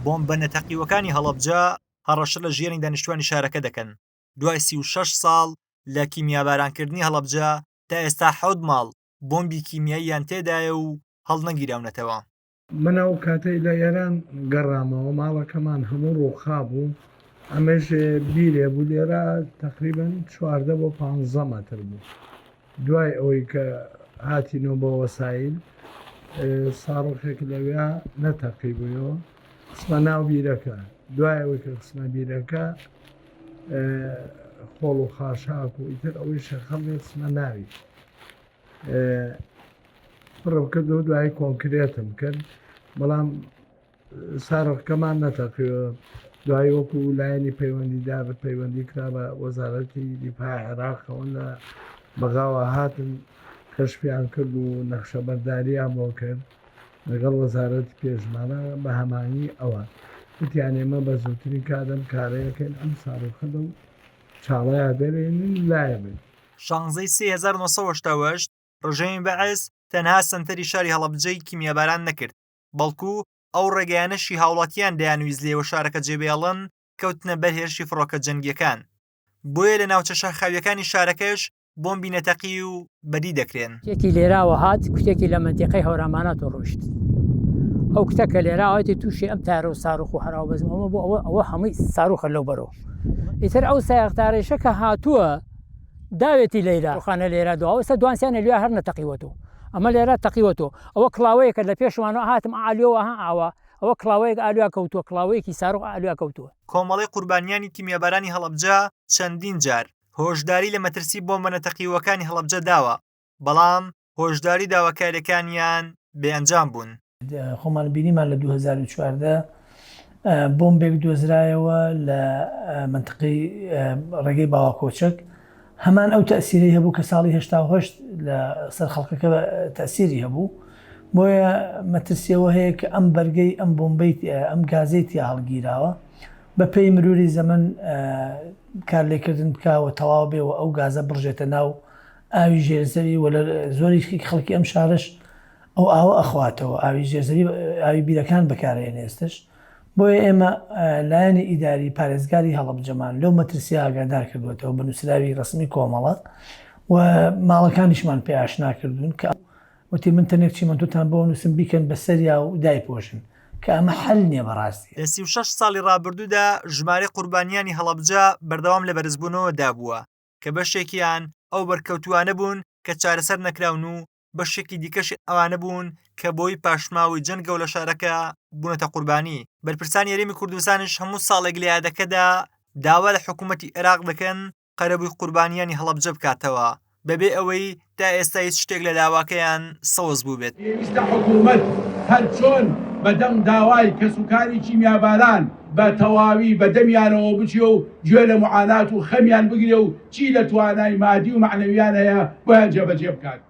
بۆمبە نەتەقیوەکانی هەڵەبجە هەڕەشە لە ژیانی دانیشتوانی شارەکە دەکەن، دوای 36 ساڵ لە کیمیابارانکردنی هەڵەبجە تا ئێستا حەوت ماڵ بۆمبی کیمیاییان تێدایە و هەڵنەگیراونەتەوە. من ئەو کاتەی لە ئێران گەڕامەوە ماڵەکەمان هەموو ڕووخابوو، ئەمەش بیرێ بوو لێرە تەقریبەن 14 بۆ 15 مەتر بوو. دوای ئەوەی کە هاتینەوە بە وەسایل ساڕۆخێک لەوێ نەتەقیبوویەوە خستمە ناو بیرەکە دوای ئەوەی کە خستمە بیرەکە خۆڵ و خاشاک و ئیتر ئەوەی شەخەڵێ خستمە ناوی پڕم کرد و دوای کۆنکرێتم کرد بەڵام سارۆخەکەمان نەتەقیوە دوای وەکو لایەنی پەیوەندیدار پەیوەندی کرا بە وەزارەتی دیفاع عێراقەوە لە بەغاوە هاتن کەشفیان کرد و نەخشەبەرداریان بۆ کرد لەگەڵ وەزارەتی پێشمەرە بە هەمانی ئەوان وتیان ئێمە بە زووترین کات ئەم کارەیەکەین ئەم ساڕۆخە لەو چاڵەیە دەرێنین لایە بن. شانزەی سێ 1988 ڕژێمی بەعس تەنها سەنتەری شاری هەڵەبجەی کیمیاباران نەکرد، بەڵکو ئەو ڕێگایانەشی هاوڵاتیان دەیانویست لێوە شارەکە جێبێڵن کەوتنە بەر هێرشی فڕۆکە جەنگیەکان بۆیە لە ناوچە شاخاویەکانی شارەکەش بۆمبی نەتەقیو بەدی دەکرێن. کوتێکی لێراوە هات کوتێکی لە مەنتیقەی هەوراماناتۆ ڕۆیشت ئەو کوتە کە لێراوە هاتی تووشی ئەم تارە و ساروخ و هەراو بەزم ئەمە بۆ ئەوە ئەوە هەمووی ساروخە لەو بەرەوە ئیتر ئەو سایەقتارەیشە کە هاتووە داوێتی لەیرا خانە لێرا دواوە ئێستا دوانسیانە لێ هەر نەتەقیوەتەوە ئەمە لێرە تەقیوەتەوە ئەوە کڵاوەیەکە لە پێشمانەوە هاتم ئالیەوە ها ئاوا ئەوە کڵاوەیەک ئالیا کەوتووە کڵاوەیەکی ساروخ ئالیا کەوتووە. کۆمەڵەی قوربانیانی کیمیابارانی هەڵەبجە چەندین جار هۆشداری لە مەترسی بۆمبە نەتەقیوەکانی هەڵەبجە داوە، بەڵام هۆشداری و داواکارییەکانیان بێ ئەنجام بوون. خۆمان بینیمان لە 2014 بۆمبێک دۆزرایەوە لە مەنتقەی ڕێگەی باواکۆچەک هەمان ئەو تەسیرەی هەبوو کە ساڵی 1970 لە سەر خەڵکەکە تەسیری هەبوو بۆیە مەترسیەوە هەیە کە ئەم بەرگەی ئەم بۆمبەی ئەم گازەی تیا هەڵگیراوە بە پێی مروری زەمەن کارلێکردن بکا و تەواو بێ و ئەو گازە بڕژێتە ناو ئاوی ژێرزەوی و لە زۆری خەڵکی ئەم شارەش ئەو ئاوە ئەخواتەوە ئاوی ژێرزەوی ئاوی بیرەکان بەکارئێنێ ئێستش بۆیە ئێمە لایەنی ئیداری پارێزگاری هەڵەبجەمان لەو مەترسیە ئاگادار کردووەتەوە بە نووسراوی ڕەسمی کۆمەڵە و ماڵەکانیشمان پێ ئاشنا کردوون کە وتی من تەنێک چیمەنتۆتان بۆ نووسم بیکەن بە سەریا و دایپۆشن کە ئەمە حەل نییە بەڕاستی. لە 36 ساڵی ڕابردوودا ژمارەی قوربانیانی هەڵەبجە بەردەوام لە بەرزبوونەوەدا بووە کە بەشێکیان ئەو بەرکەوتووانە بوون کە چارەسەر نەکراون و بەشێکی دیکەشی ئەوانە بوون کە بۆی پاشماوەی جەنگەوە لە شارەکە بوونەتە قوربانی. بەرپرسانی هەرێمی کوردستانیش هەموو ساڵێک لە یادەکەدا داوا لە حکوومەتی عێراق دەکەن قەرەبووی قوربانیانی هەڵەبجە بکاتەوە، بەبێ ئەوەی تا ئێستا هیچ شتێک لە داواکەیان سەوز بووبێت. پێویستە حکوومەت هەر چۆن بە دەم داوای کەسوکاری کیمیاباران بە تەواوی بە دەمیانەوە بچێ و گوێ لە موعانات و خەمیان بگرێ و چی لە توانای مادی و مەعنەویان هەیە بۆیان جێبەجێ بکات.